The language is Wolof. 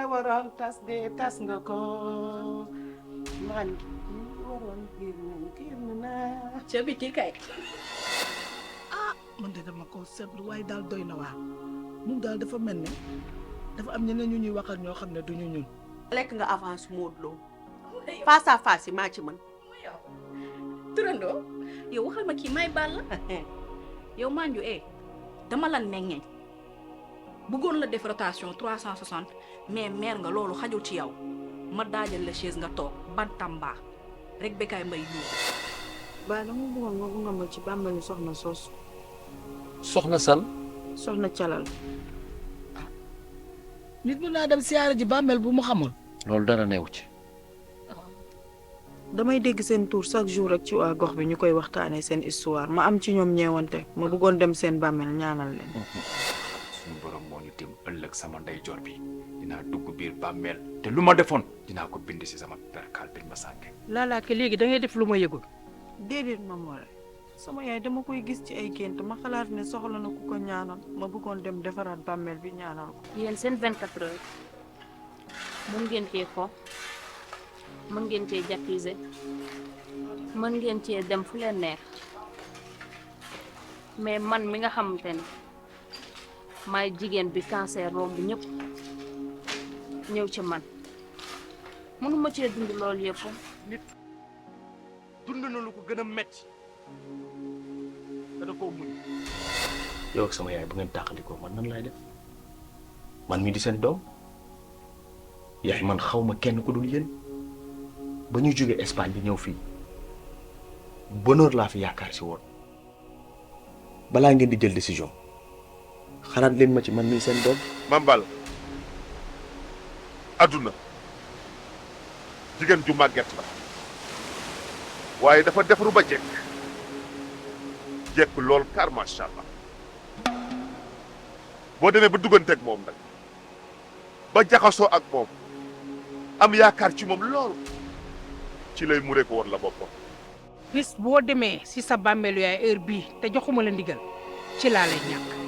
nga waroon tas de tas nga ko man waroon génn naa ca biti kay. man de dama ko seetlu waaye daal doy na waa ñun daal dafa mel ne dafa am ñeneen ñu ñuy wax ak ñoo xam ne duñu ñun. lekk nga avance Modou Lo face à face yi maa ci mën turandoo yow waxal ma kii may baal la yow manju dama la nengeñ bëggoon la def rotation 360 mais meer nga loolu xajul ci yow ma daajal la chaise nga toog bantamba rek Bécaye Mbaye ñu ba dama bëggoon nga gunge ma ci bàmmeelu soxna soosu soxna san soxna calal nit mën naa dem siyaara ji bàmmeel bu mu xamul. loolu dara neew ci. damay dégg seen tour chaque jour rek ci waa gox bi ñu koy waxtaanee seen histoire ma am ci ñoom ñeewante ma bëggoon dem seen bàmmeel ñaanal leen. suñu borom moo ñu tim ëllëg sama ndeyjoor bi dinaa dugg biir bàmmeel te lu ma defoon dinaa ko bind si sama perkaal biñ ma sànke. laalaake léegi da ngay def lu ma yëgul. déedéet ma moore sama yaay dama koy gis ci ay gént ma xalaat ne soxla na ku ko ñaanal ma bëggoon dem defaraat bàmmeel bi ñaanal ko. yéen seen 24 heures mën ngeen cee fo mën ngeen cee jactiser mën ngeen cee dem fu leen neex mais man mi nga xamante ne maay jigéen bi cancer romb ñëpp ñëw ci man mënuma cee dund loolu yëpp. nit dund na lu ko gën a metti da koo muñ. yow ak sama yaay bu ngeen tàqalikoo man nan laay def man mi di seen doom yaay man xaw ma kenn ku dul yéen ba ñu jógee Espagne bi ñëw fii bonheur laa fi yaakaar si woon balaa ngeen di jël décision xalaat leen ma ci man mii seen doom. Mambal adduna jigéen ju màgget la waaye dafa defaru ba jekk lool car macha allah boo demee ba dugganteeg moom nag ba jaxasoo ak moom am yaakaar ci moom lool ci lay muree ko woon la boppam. bis boo demee si sa bàmmeelu yaay heure bii te joxuma la ndigal ci laa lay ñàkk.